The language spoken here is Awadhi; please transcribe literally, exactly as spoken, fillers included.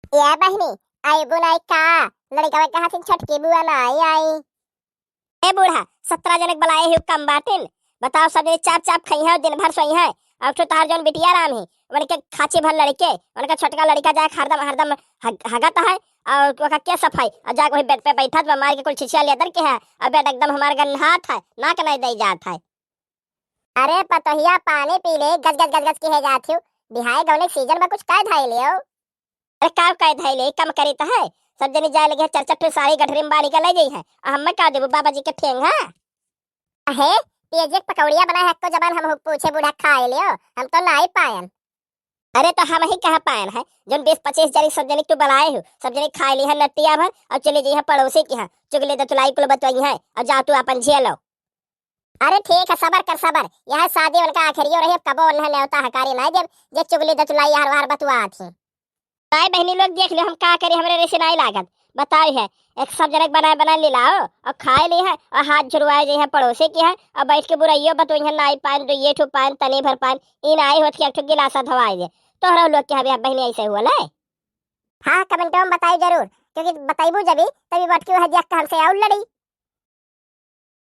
ए बहिनी, आइबू नाई का? लड़िकवा कहत हिन छोटकी बुआ नाई आई। ए बूढ़ा, सत्रह जनक बलाए ही कम बाटिन। बताओ, सब जने चाप चाप खइहैं, दिन भर सोइहैं। अउर ठो तार जौन बिटिया राम ही, उनके खाची भर लड़िके, उनका छोटका लड़िका जाए हरदम, हरदम हग-, हगत है, अउर ओका के सफाई, अउर जाके वही बेड पे बैठत बा, मार के कुल छिछिया लेदर के है, अउर बेड एकदम हमार गन्हात है, नाक नाई दई जात है। अरे पतोहिया, पानी पी ले, गज गज गज गज किहे जात हिउ। बिहाए गौने सीजन में कुछ कह धाई लियो। अरे का कह धाई ले, कम करी त है। सब जनी जाए लगे, चार चार ठो साड़ी गठरी में बांधी के ले जाई है। आ हमें का देबू, बाबा जी के ठेंग है? अहे, पियजिया के पकौड़िया बनाए है, एक्को जबान हम पूछे बूढ़ा खाए लियो, हम तो नाई पायन। अरे तो हम ही कहाँ पायन है, जौन बीस पच्चीस जनी सब जनी तू बलाए हो, सब जनी खाए ली है नटिया भर अउर चली जाई है पड़ोसी के यहाँ, चुगली दतुलाई कुल बतवाई है अउर जाओ तू आपन झेलो। अरे ठीक है, सबर कर सबर, यह शादी उनका आखिरियो रही, अब कबो उन्हें न्योता हकारी नाई देब, जे चुगली दतुलाई यार वार बतुआत ही। नाई बहिनी लोग देख लो, हम का करी, हमरे रेसे नाई लागत। बताओ है, एक सब जनक बनाए बनाए ले लाओ अउर खाए ली है अउर हाथ झुरवाए जाई है पड़ोसी के है अउर बैठ के बुराइयो बतोई है, नाई पायन, दुइये ठो पायन, तनी भर पायन, ई नाई होत कि एक ठो गिलासा धवाए दे। तोहरा लोग के हवे बहिनी ऐसे हुआ ले। हाँ, कमेंटो में बताई जरूर, क्योंकि बताइबू जबी तभी बटकी वह दिया हमसे और लड़ी।